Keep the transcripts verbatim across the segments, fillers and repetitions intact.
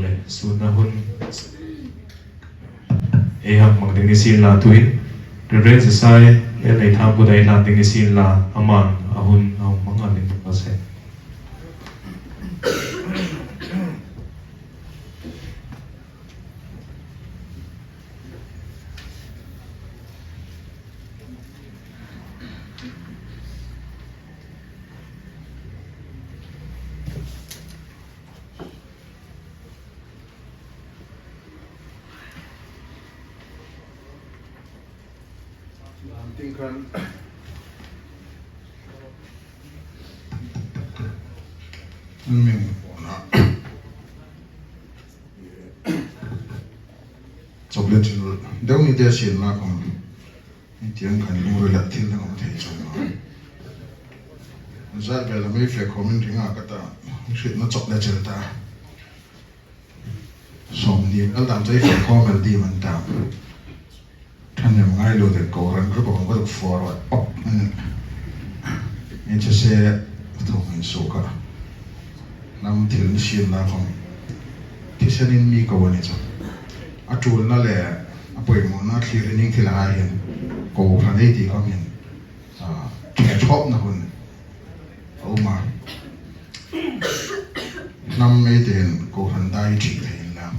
Le, sunna hun ei hang hmang ding ni sien la tuhin, Reverend Isai, ei nei tham kut ei hlan ding ni sien la, aman a hun a hung hmang a ding ka se. Lam ting khan. Min pona. Chocolate deu ni te sien la khom. Ni tiang khan lungrila thil dang om thei chuong naw. Zat vel a mi fe khom in ringa ka ta. Hrietna chocolate ta. Sawm ni kal dam chai fe khom el di man ta. Than em ngai lo de ko ran group a kong ka forward. Pop. Ni che se thong in so ka. Hnam thil ni sien la khom. Thisen in mi ko ni chu. A tulna le a poimawna thlir ning thil a hin. Kohran ei ti khom hin. A, ṭhe ṭhawpna hun. A um a. Hnam ei ti hin kohran dai ṭhi thei in la.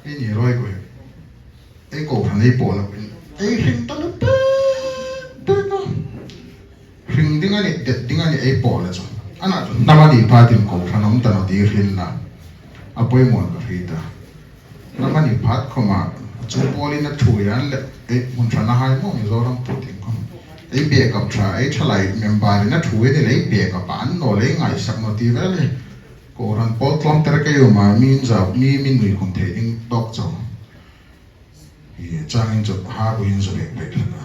Ei ni roi ko. Ei kohran ei pawl a hin. Ei hring ta lo pek pek a. Hring ding a ni, det ding a ni ei pawl a chu. Ana chu hnam a ni phatin kohran um ta naw ti hre la. A poimaw ka hre ta. Hnam a ni phat khoma, chu pawlin a ṭhuoi an le, ei hmun ṭhana hai maw Mizoram putin khom. Ei backup ṭha, ei ṭhalai member-in a ṭhuoi ni le, ei backup an naw le, ei ngaisak naw ti vel le. Kohran pawl tlawmter kei um a, mi in zau, mi, mi nui khum thei ding dawk chau. Hi changin chu ha buin zu bek bek hlak a.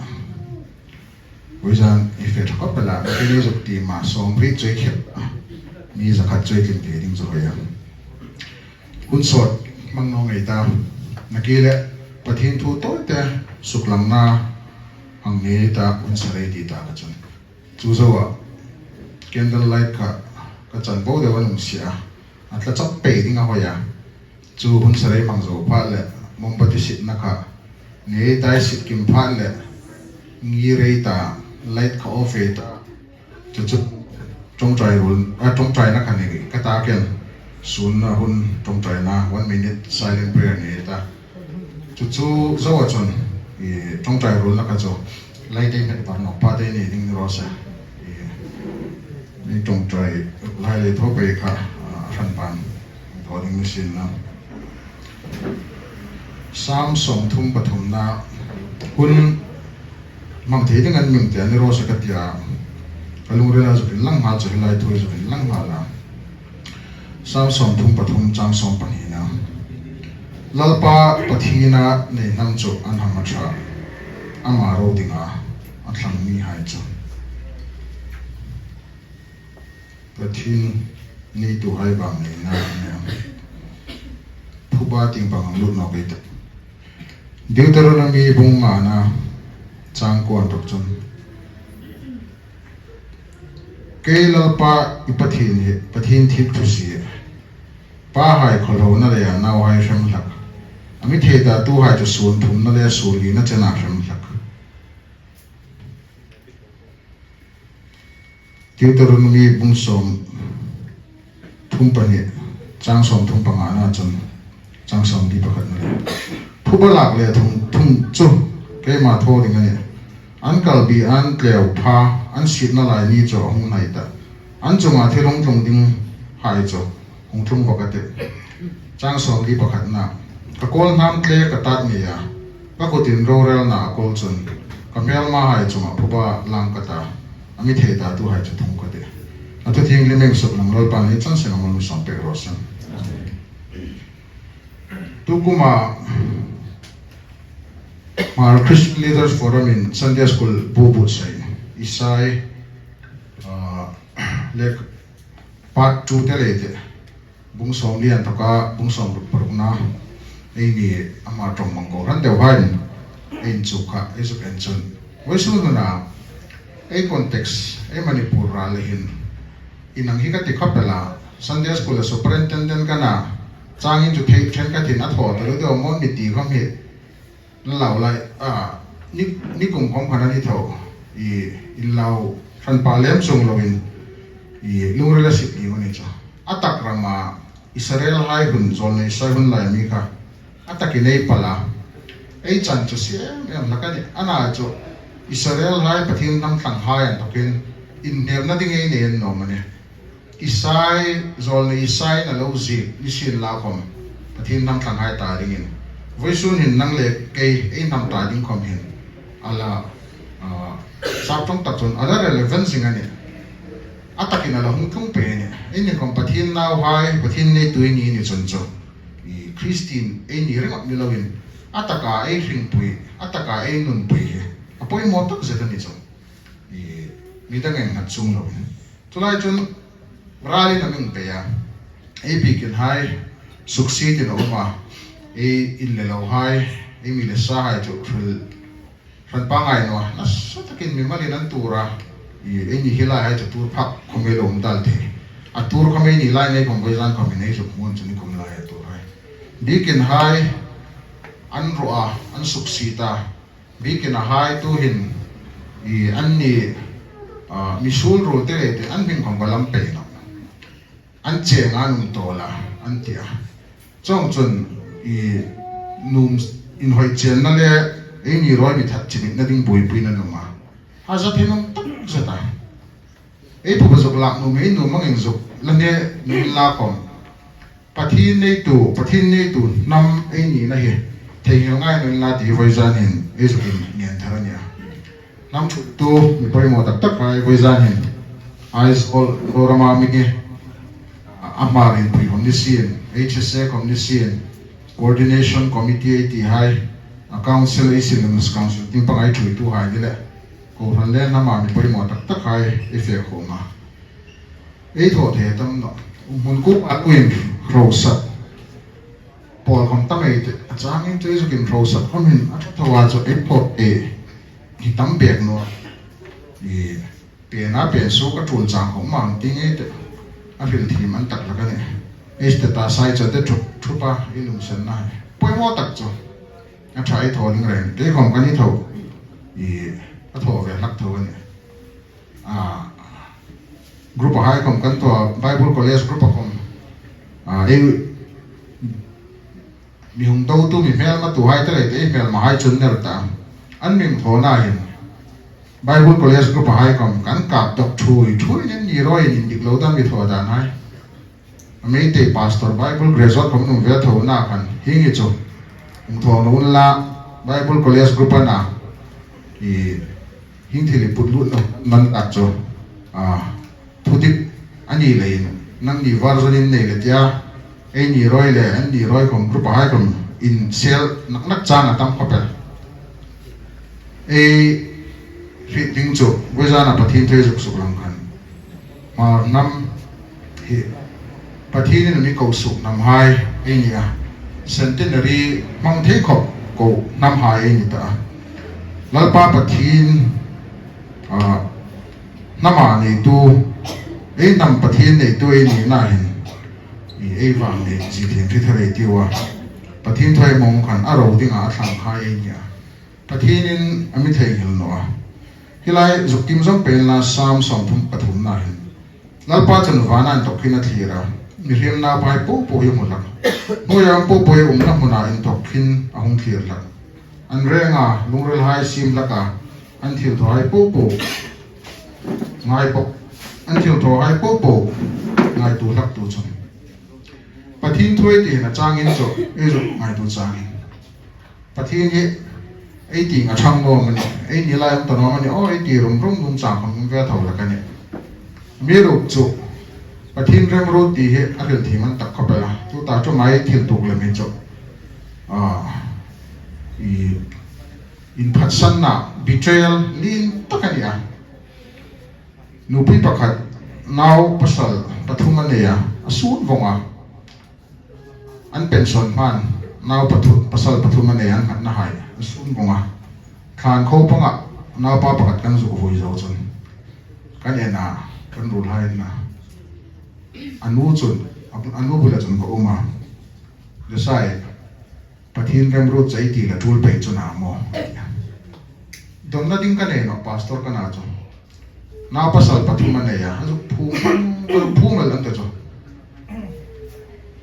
Voizan i fe ṭha khawp el a, mi kei zuk ti ma sawmriet chu ei khep a. Mi za khat chu ei tling thei ding chu hoi a. Hun sawt hmang naw ngei ta. Nakie le Pathien thu tawite suklangna hang nei ta, hun sawt ei ti ta ka chun. Chu zoa candle light kha ka chan bo deu a nung si a. A tla chap pei ding a hoi a. Chu hun sawt ei hmang zo phat le, mombati sitna kha nei ta, ei sit kim phat le, ngir ei ta, light kha off ei ta. Chu chu ṭawngṭai ruol, a, ṭawngṭaina kha nei ka ta ken. Sunna hun ṭawngṭaina, one minute silent prayer nei ta. Chu chu zoa chun, i, ṭawngṭai ruolna kha chu, light ei hmet var nawk pha te nei ding ni raw se. I, i ṭawngṭai lai lei thaw pei kha, a, hran pan. Thaw ding ni sien la. Sam sawmthum pathumna hun hmang thei ding an mi ti a ni raw se ka ti a. Ka lungrila zuk inlang nghal chu, hi lai thu zuk inlang nghal a. Sam sawmthum pathum chang sawm pahnina. Lalpa Pathiena nei hnam chu an hang a ṭha. Ama ro dinga a thlang mihai chu. Pathien neituhai bang neina a nih. Phuba tieng pang hang lut nawk ei ta. Deuteronomy bung ngana chang kuo inthok chun. Kei Lalpa i Pathien hi, Pathien thil ṭhuoisie. Pahai khawhlona leia nauhai hrem hlak. A mi thei ta tuhai chu sun thumna le sun lina chena hrem hlak. Deuteronomy bung sawmthum pahni, chang sawmthum pangana chun, chang sawmli pakhatna le. Phuba lak le thung, thung chu keima thaw ding a nih. An kal bi an tleu pha, an sietna lai ni chu a hung hnai ta. An chunga thil hung tlung ding hai chu hung tlung vak a tih. Chang sawmli pakhatna. Ka kawl hnam tle ka tat ngei a. Ka kutin rorelna a kawl chun. Ka hmelmahai chunga phuba lang ka ta. A mi thei ta tuhai chu thung ka tih. A thu thienghlim ei suklang Lalpan ei chan seng a mal mi sawm pek raw se. Tukuma Hmar Christian Leaders Forum in Sunday School bu buotsai. Isai, ah, lek part two te lei te. Bung sawmli inthoka, bung sawmruk parukna, eini ama ṭawng mangko hran deu hai, ei inchuk kha, ei zuk en chun. Vawisun huna, ei context, ei Manipur ral le hin, inang hi ka ti khawp el a, Sunday School a superintendent ka na, Changin chu thei ṭhenkhatin a thaw ta lo deu maw ni ti khawm hi. Lo lai, a, ni, nikum khawm khan a ni tho. I, inlau hranpa lem chuong loin, i, lungril a sip ding a ni chu. A tak rama Israel hai hun, zawlnei Isai hun lai mi kha. A takin ei pal a. Ei chan chu siem em hlak a nih. A na chu Israel hai Pathien hnam thlanghai an thawkin inhnemna ding ei nei an nawm a nih. Isai, zawlnei Isai-in a lo ziek ni sien la khawm, Pathien hnam thlanghai ta dingin. Vawisun hin nang le kei ei hnam ta ding khawm hin. A la, a, sap ṭawng tak chun a la relevant zing a nih. A takin a la hung tlung pei a nih. Eini khawm Pathien nauhai, Pathien neitu ei ni ni chun chu. I Christian ei ni ringawt ni loin. A taka ei hringpui, a taka ei nunpui hi. A poimaw tak zet a ni chu. I, mi dang innghat chuong loin. Chu lai chun ralin a mi pei a. Ei bikin hai suksitin a um a. Ei in le lo hai, ei mi le sa hai chu hril hranpa ngai naw. Nasa takin mimalin an tuor a. I, eini hi lai hai chu tuor phak khawm ei lo um dal thei. A tuor khawm eini lai nei khawm vawizan khawm ei zuk hmu chu nikum lai a tuor hai. Bikin hai an ruo a, an suksit a. Bikin a hai tuhin, i, anni, a, misuol ruol te le te an hming khawm ka lam pei nawh. An cheng a an um tawl a, an ti a. Chuong chun, i, nuom inhawi chenna le eini rawi mi that chimitna ding buoipuina an um a. A zat hi nuom tak zet a. Ei phuba zuk lak nuom, ei nuom angin zuk la hne nuom la khawm. Pathien neitu, Pathien neitu hnam ei nina hi theinghil ngai naw inla ti vawizan hin ei zuk inngen thar a nih a. Hnam ṭhuoitu mi poimaw tak tak hai vawizan hin Aizawl, Zoram-a mi, a hma rinpui khawm ni sien, H S A khawm ni sien, Coordination Committee ei ti hai, a Council ei sien, Council tieng panga ei ṭhuoitu hai ni le, kohran le hnama mi poimaw tak tak hai ei fe khawm a. Ei thaw thei tam nawh. Hmun kuoma tuin hrosak pawl khawm tam ei tih. A changin chu ei zuk inhrosak khawmin a ṭha tho a chu ei thaw thei hi tam bek naw. I, pena pen suok a ṭul chang khawm mang ti ngei tih. A hril thiem an tak hlak a nih. Ei status hai chu a ti ṭhup ṭhup a, ei lunginsenna hai. Poimaw tak chu. A ṭha ei thaw ding reng. Kei khawm ka ni tho. I, a thaw ve hlak tho a nih. A, group-a hai khawm kan thaw, Bible College group-a khawm. A, ei, mi hung dotu, mi hmelmatu hai te le te, ei hmelma hai chun ner ta. An mi thawna hin Bible College group-a hai khawm kan kap dawk ṭhuoi ṭhuoi nen ni rawi indik lo dan mi thaw dan hai. A Meitei pastor Bible graduate khawm an um ve tho a na khan, hieng hi chu hung thaw naw unla, Bible College group-a na, i, hieng thil i put lut naw nan tak chu, a, thudik a ni leiin, nangni version-in nei le tia, eini rawi le anni rawi khawm group-a hai khawm insel nak nak chang a tam khawp el. Ei hriet ding chu vawizana Pathien thu ei zuk suklang khan, Hmar hnam hi Pathienin a mi ko suok hnam hai ei ni a. Centenary hmang thei khawp ko hnam hai ei ni ta a. Lalpa Pathien, a, hnama neitu, ei hnam Pathien neitu ei nina hin, i, ei vang nei zie thienghlim thar ei tiu a. Pathien thu ei hmang khan a ro dinga a thlang hai ei ni a. Pathienin a mi theinghil naw a. Hi lai zuk tim zawm pei inla, Sam sawmthum pathumna hin, Lalpa chun vana inthawk khin a thlir a, mihriem naupa hai po po hi a hmu hlak. Hnuoia um po po hi umna hmuna inthawk khin a hung thlir hlak. An renga lungril hai siem hlak a, an thilthaw hai po po ngai bawk, an thilthaw hai po po ngaituo hlak tu chun. Pathien thu ei ti hin a changin chu, ei zuk ngaituo changin. Pathien hi ei ti a ṭhang naw am a ni, ei ni lai um ta naw am a ni, aw, ei ti rum rum nuom chang khawm um ve tho hlak a nih. Amiruokchu Pathien remruot ti hi a hril thiem an tak khawp el a. Tuta chu ei thil tuok lem hi chu, a, i, inphatsanna, betrayal lien tak a ni a. Nupi pakhat nau pasal pathum a nei a, a sun vawng a. An pension hman nau pathu-, pasal pathum a nei, an nghatna hai a sun vawng a. Thlan kho panga naupa pakhat kan zuk vui zo chun, kan en a, kan ruolhai an na. A nu chun, a, a nu bula chun ka um a. Desai, Pathien remruot chu ei ti la tul pei chu na maw. Donna ding ka nei nawh, pastor ka na chu. Na pasal pathum a nei a, a zuk phum, a zuk phum el an ta chu.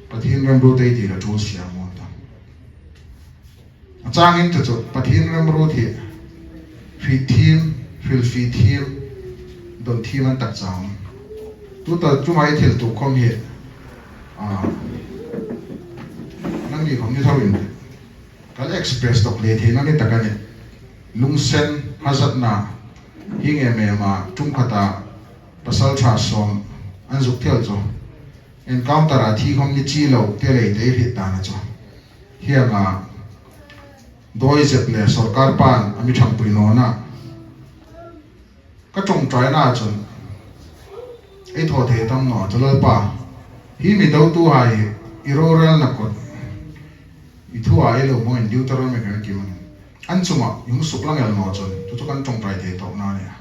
Pathien remruot ei ti la tul si a maw ta. A changin ta chu, Pathien remruot hi, hriet thiem, hrilfie thiem, don thiem an tak chang. Tuta chu mai thil tu khom hi, a, nangni khom ni thawin. Kal express tok le thei nangni taka ni. Lungsen hazatna, hi nge me ma, tum khata, pasal tha som, an zuk thel chu. Encounter a thi khom ni chi lo, te lei te hriet dan a chu. Hi anga, doi zep le sorkar pan, a mi ṭhangpui nawna. Ka ṭawngṭaina chun, ei thaw thei tam naw chu Lalpa, hi mi dotuhai, i rorelna kut, i thu a ei lo hmangin Deuteronomy kan kim an. An chunga, i hung suklang el naw chun, chu chu kan ṭawngṭai thei tawk na nia.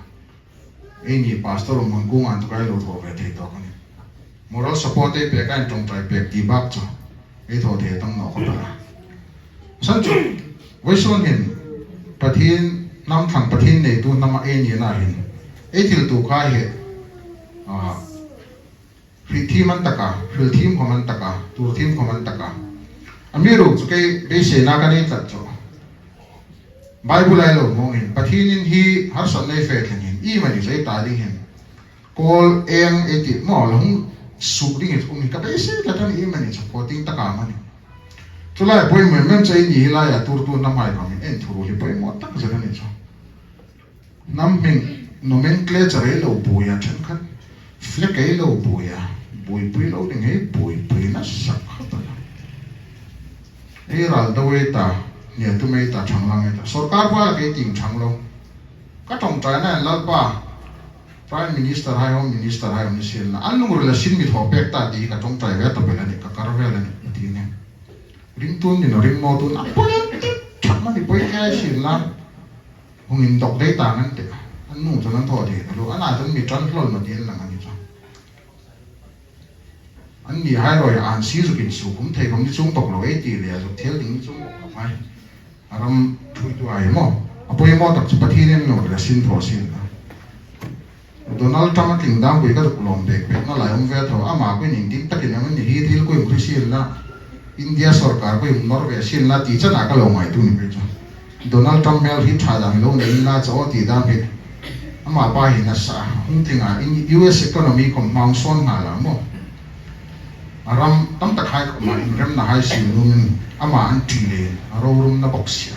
Eini pastor um hang kung an tu kai lo thaw ve thei tawk a nih. Moral support ei pek a, in ṭawngṭai pek ti bak chu. Ei thaw thei tam naw khawp el a. San chu, vawisun hin, Pathien, hnam thlang Pathien neitu hnama ei nina hin. Ei thil tu kha hi, a, hriet thiem an tak a, hril thiem khom an tak a, tur thiem khom an tak a. Amiruokchu kei, beiseina ka nei tlat chu. Bible ei lo hmangin, Pathienin hi harsatna ei fe thlengin, iemani zai ta ding hin. Kawl eng ei ti maw la hung suk ding hi um hi ka beisei tlat a nih, iemani chu supporting taka mani. Chu lai poimaw mem chu eini hi laia turtu hnamhai khawmin, en thuru hi poimaw tak zet a ni chu. Hnam hming nomenclature ei lo buoi a ṭhenkhat. Flag ei lo buoi a. Buoipui lo ding hei buoipui nasa khawp el a. Ei ral dawng ei ta, nia tum ei ta, ṭhang lang ei ta. Sorkar val kei ting ṭhang lo. Ka ṭawngṭaina Lalpa, Prime Minister hai, Home Minister hai um ni sien la. An lungrila sin mi thaw pek ta ti ka ṭawngṭai ve ta vel a nih, ka kar vel a nih, a ti nih. Ringtu ni naw, ringmawtu ni naw, a poi an ti ṭhak mani poi kei sien la. Hung indawk dai ta ngan te. An nu chun an thaw thei ta lo. An a chun mi ṭan hlawl ma ti an lang a ni chu. An ni hai rawi an si zukin su kum thei khom ni chung bawk lo ei ti le, a zuk thel ding ni chung bawk lo hai. A ram thuoitu ai maw. A poimaw tak chu Pathienin lo la sin thaw sin la. Donald Trump a tling dam pui ka zuk lawm bek bek na lai um ve tho. Ama kuoin intim takin a ni hi thil kuoin kri sien la. India sorkar kuoin nawr ve sien la ti chana ka lo ngaituo ni pei chu. Donald Trump hmel hi ṭha dam lo nei la chaw ti dam hi. Ama pa hi nasa hung tling a, in U S economy khom hmang sawn hna la maw. A ram tam tak hai khom a inremna hai si numin ama an ti le a rorumna bok si a.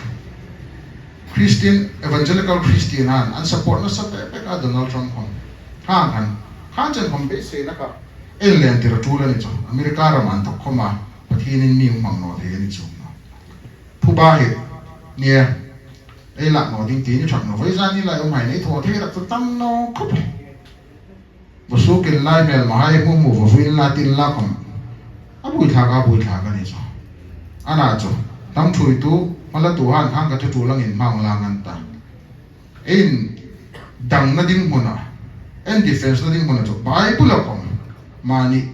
Christian, Evangelical Christian han an support nasa pek pek a Donald Trump khom. Hang han, hang chen khom beiseina kha. Ei lien tir a tul a ni chu. America ram an thawk khom a, Pathienin mi hung hmang naw thei a ni chu. Phuba hi, nia, ei lak naw ding ti ni ṭhak naw. Vawisun ni lai um hai nei thaw thei rak chu tam naw khawp. Vawisun kin lai hmel ma hai hmu hmu vawisun la tin la khom. A buoithlak a buoithlak a ni chu. Ana chu. Hnam thuoitu, hmalatu han hang ka thu tul angin hmang lang an ta. Ei indangna ding hmuna. Ei defense-na ding hmuna chu. Bible-a khom. Mani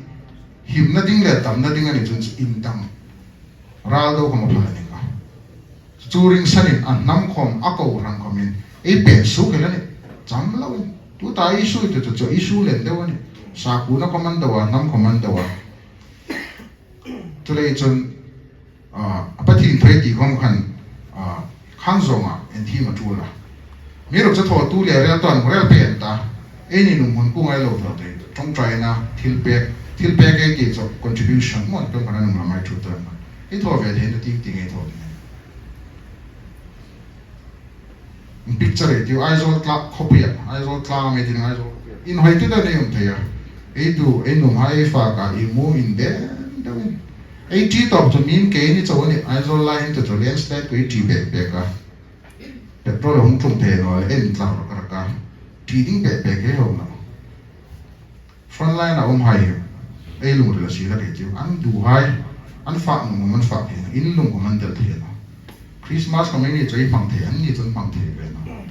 himna ding le damna ding a ni chun chu indang. Ral do khom a phal a ni ka. Chu ring sanin a hnam khom a kohran khomin. Ei pek suk el a nih. Cham loin. Tuta issue tu chu chu issue len deu a nih. Sakhuona khom an do a, hnam khom an do a. Chuleiin chun, a, a Pathien thaw ti khom khan, a, khang zawnga en thiem a tul a. Amiruokchu thawtu le rel tuan rel pei an ta. Eini nuom hun ku ngai lo thaw te. Ṭawngṭaina, thil pek, thil pek ei ti chu contribution maw, ṭawngṭaina nuom lam ei ṭhu ta. Ei thaw ve theina ti ti ngei thaw ti ngei. Picture ei tiu, Aizawl tlang khawpui a, Aizawl tlang ei ti, Aizawl khawpui a. Inhawi ti deu nei um thei a. Ei tu, ei nuom hai, ei fak a, ei mu in den deu in. Ei ṭi tawp chu mi in kei ni chau a nih, Aizawl lai hin chu landslide ku ei ṭi bek bek a. Petrol hung tlung thei naw le, en tlar rak rak a. Ṭi ding bek bek ei hau naw. Frontline-a um hai hi, ei lungril a si la kei tiu. An duhai, an fak nuom, an fak thei naw, in lung khom an del thei naw. Christmas khom eini chu ei hmang thei, anni chun hmang thei ve naw.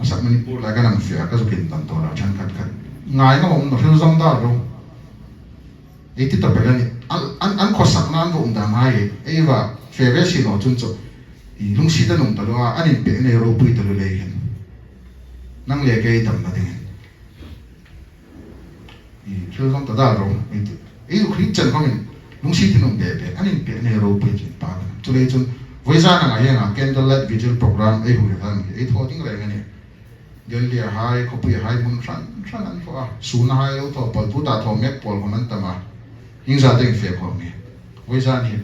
A sak Manipur lai ka nang fe a, ka zuk indam tawk a, ṭhenkhat khat. Ngai ngam um naw, hril zong dar lo. Ei ti ta pek a nih, a, an An khawsakna an vawm dan hai, ei va fe ve si naw chun chu, i lungsiet a nuom taluo a, an inpek nei ropui taluo lei hin. Nang le kei damna dingin. I thil zawng ta dal ro, ei ti. Ei ruok hi chen khawmin, lungsiet a nuom bek bek, an inpek nei ropui chin pa kan. Chuleiin chun, voizan anga hieng ang candlelight vigil program ei hung dan, ei thaw ding reng a nih. Delhi-a hai, khawpui hai, hmun hran hran an thaw a. Sun-a hai lo thaw, pal tuta thaw mek pawl khawm an tam a. Iengzat ding fe khawm ni. Voizan hi.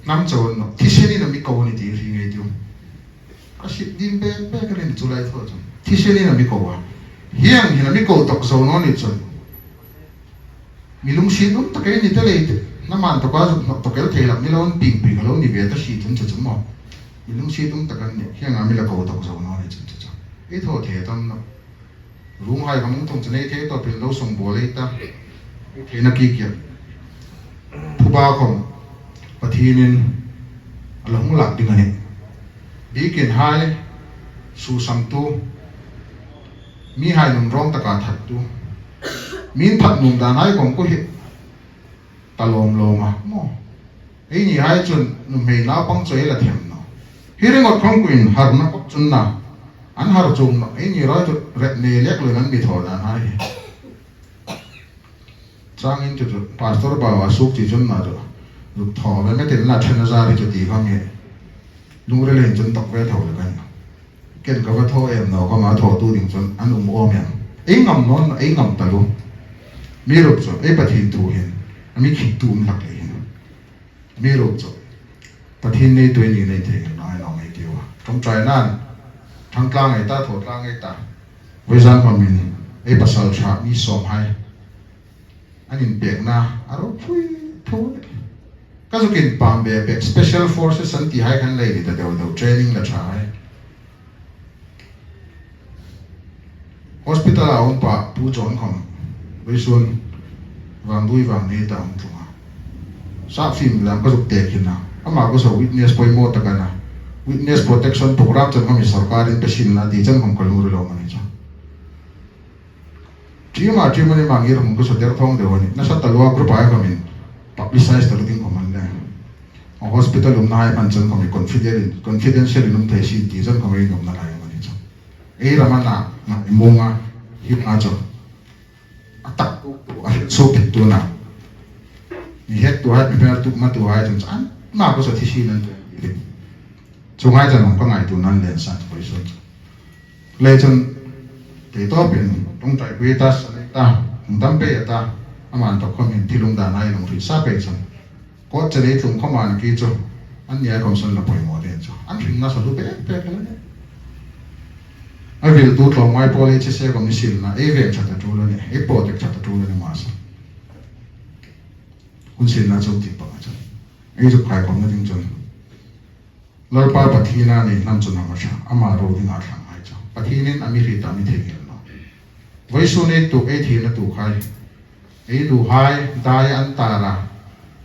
Hnam chau an naw. Thisen in a mi ko a ni ti hre ngei tiu. Ka hriet ding bek bek a ni chu lai thaw chun. Thisen in a mi ko a. Hieng hin a mi ko tawk zo naw ni chun. Mi lungsiet um tak ei ni ta lei te. Hnam an tawka zuk hnawt tawk el thei hlak ni lo, an piengpui ka lo ni ve ta si chun chu chu maw. Mi lungsiet um tak an nih. Hieng ang mi la ko tawk zo naw ni chun chu chu. Ei thaw thei tam naw. Ruong hai ka hung tung chun ei thei tawpin lo song bawl ei ta. Ei theina ki kia. Phuba khawm Pathienin a la hung lak ding a nih. Bikin hai, susamtu, mihai nun rawng taka thattu. Min that nuom dan hai khawm khu hi ta lawm lawm a maw. Eini hai chun nuhmei naupang chu ei la them naw. Hi ringawt khawm kuoin harna khawp chun na. An har chuong naw. Eini rai chu ret nei lek lo an mi thaw dan hai hi. Changin chu chu, Pastor Bawa suk chi chun na chu, zuk thaw ve metin la ṭhen a zar hi chu ti khawm hi. Lungril hin chun tawk ve tho le kan. Ken ka va thaw em naw khawma thawtu ding chun an um awm em. Ei ngam naw, ei ngam taluo. Mi ruok chu, ei Pathien thu hin, a mi khittu um hlak lei hin. Mi ruok chu, Pathien neitu ei ni nei thei ngei naw ei tiu a. Ṭawngṭai nan, ṭhang tlang ei ta, thaw tlang ei ta. Voizan khawmin, ei pasalṭha mi sawm hai. An inpekna, a ropui tho le. Ka zuk inpam bek bek, Special Forces an ti hai khan lei ni ta deu deu, training la ṭha hai. Hospital-a um pa Pu John khawm, vawisun, Vangdui Vangnei ta um tlung a. Sap fim lam ka zuk tek hin a. Ama ka so witness poimaw tak a na. Witness protection program chang khawm hi sawrkarin pe sin la ti chang khawm ka lungril a um a ni chu. Ṭiema, ṭiema ni ma ngir hung ka so der thawng deu a nih. Nasa taluo group-a khawmin publicize taluo ding khawm an le. A hospital umna hai hman chang khawm hi confidential, confidential in um thei sin ti chang khawm ei nuomna lai um a ni chu. Ei ram a na, na i muong a, hi ma chu. A tak tu, a hril suok phit tu na. Mi het tu hai, mi hmel tu, ma tu hai chun chan, ma ko sa thi si nan tu. Chu ngai chan hung ka ngaituo nan len san ko i sun. Le chun, te to pin, tung tai kui ta, sa le ta, tung tam pe ta, aman to khom hin thil um dan hai lung ri sa pe chun. Kot che lei tlung khawm an ki chu, an nia khawm sun la poimaw den chu. An hring nasa lu pek pek le. A vil tu tlawm ngai pawl ei che se khawm ni silna, ei veng ṭha ta ṭul a ni, ei protect ṭha ta ṭul a ni ma sa. Hun silna chu ti pa chu. Ei chu khai khawmna ding chun. Lalpa Pathiena ni hnam chun a hmasa, ama ro dinga thlang hai chu. Pathienin a mi hriet a mi theinghil naw. Vawisun ei tuok, ei thina tuok hai. Ei lu hai, dai an tar a.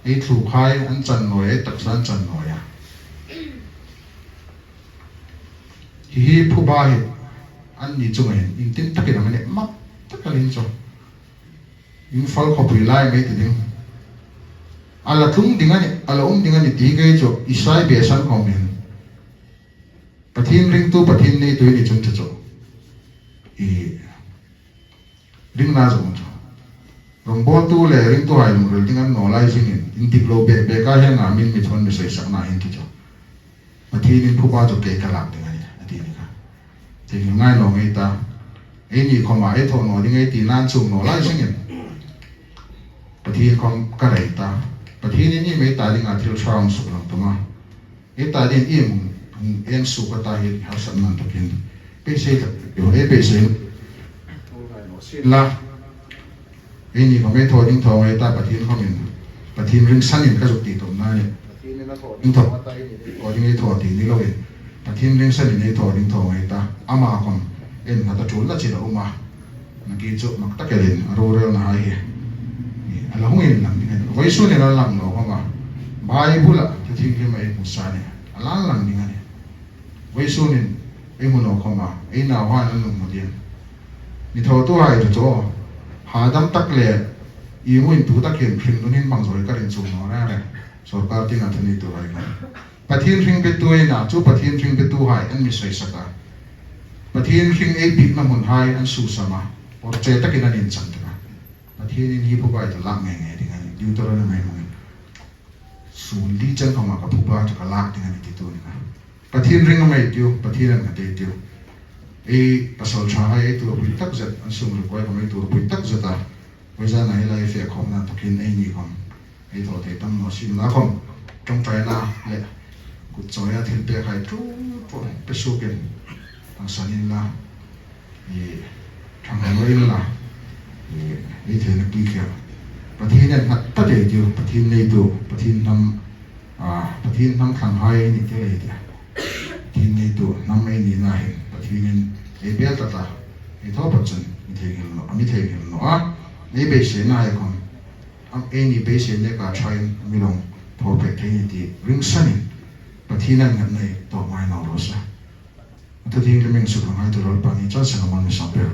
Ei thluk hai, an chan nawi, ei taksa an chan nawi a. Hi hi phuba hi, an ni chunga hin, intin takin a mani mak tak a lin chu. Imphal khawpui lai mei ti ding. A la tlung ding a ni, a la um ding a ni ti kei chu, Isai be san khawm hin. Pathien ringtu, Pathien neitu i ni chun chu chu. I ringna zawng chu. Rawngbawltu le ringtuhai lungril ding an naw lai zingin, indik lo bek bek a hieng ang min mi thawn mi sawisakna hin chu chu. Pathienin phuba chu kei ka lak ding a nih, a ti ni kha. Ti ni ngai naw ngei ta. Eini khawma ei thaw naw ding ei ti nan chuong naw lai zingin. Pathien khawm ka rei ta. Pathienin i mei ta dinga thil ṭha hung suklang tum a. Ei ta dingin i hung, hung en suk a ta hi harsatna takin. Beisei tak, ei beisei. La. Eini khawm ei thaw ding thaw ngei ta Pathien khawmin. Pathien ringsanin ka zuk ti tum na ni. Pathienin a thaw ding thaw ta eini thaw ding ei thaw ti ni loin. Pathien ringsanin ei thaw ding thaw ngei ta. Ama khawm en na ta ṭul la chi la um a. Na ki chu mak tak elin a ro rel na hai hi. Ni, a la hung inlang ding a ni. Vawisun in a lang lo khawma. Bible-a, Pathien lim a ei hmu sa ni. A la lang ding a ni. Vawisun in, ei hmu naw khawma, ei nauhai an lung hmu ding. Mi thawtuhai chu chu, hadam tak le, Ieng ang tu tak hin hringnun hin hmang zo ka ring chuong naw reng reng. Sawrkar tienga thu neituhai kha. Pathien hring petu ei ni a, chu Pathien hring petuhai an mi sawisak a. Pathien hring ei biekna hmunhai an susam a. Awr che takin an inchang ta a. Pathienin hi phuba chu lak ngei ngei ding a nih. Deuteronomy hmangin. Sun li chang khawma ka phuba chu ka lak ding a nih ti tu ni a. Pathien hring am ei tiu, Pathien an nghat ei tiu. Ei pasalṭhahai ei tuorpui tak zet, an sum ri kuai khawm ei tuorpui tak zet a. Vawi zana hi lai fe khawmna takin ei ni khawm. Ei thaw thei tam naw sien la khawm. Ṭawngṭaina le kut chawia thilpek hai ṭhu ṭhu pe sukin. Ang sanin la. I, ṭhang lo in la. I, ei theina ki kia. Pathien an nghat ta ei tiu, Pathien neitu, Pathien hnam, a, Pathien hnam thlanghai ei ni tir ei tia. Pathien neitu hnam ei nina hin, Pathienin ei bel ta ta. Ei thaw pawt chun, mi theinghil naw, mi theinghil naw a. Ei beiseina hai khawm. Am ei ni beisei neka ṭhain, mi lo thaw pek thei ni ti ringsanin. Pathien an nghatna ei tawp ngai naw raw se. A thu ding le min suk lo ngai tu Lalpa'n chance a hmang mi sawm pek.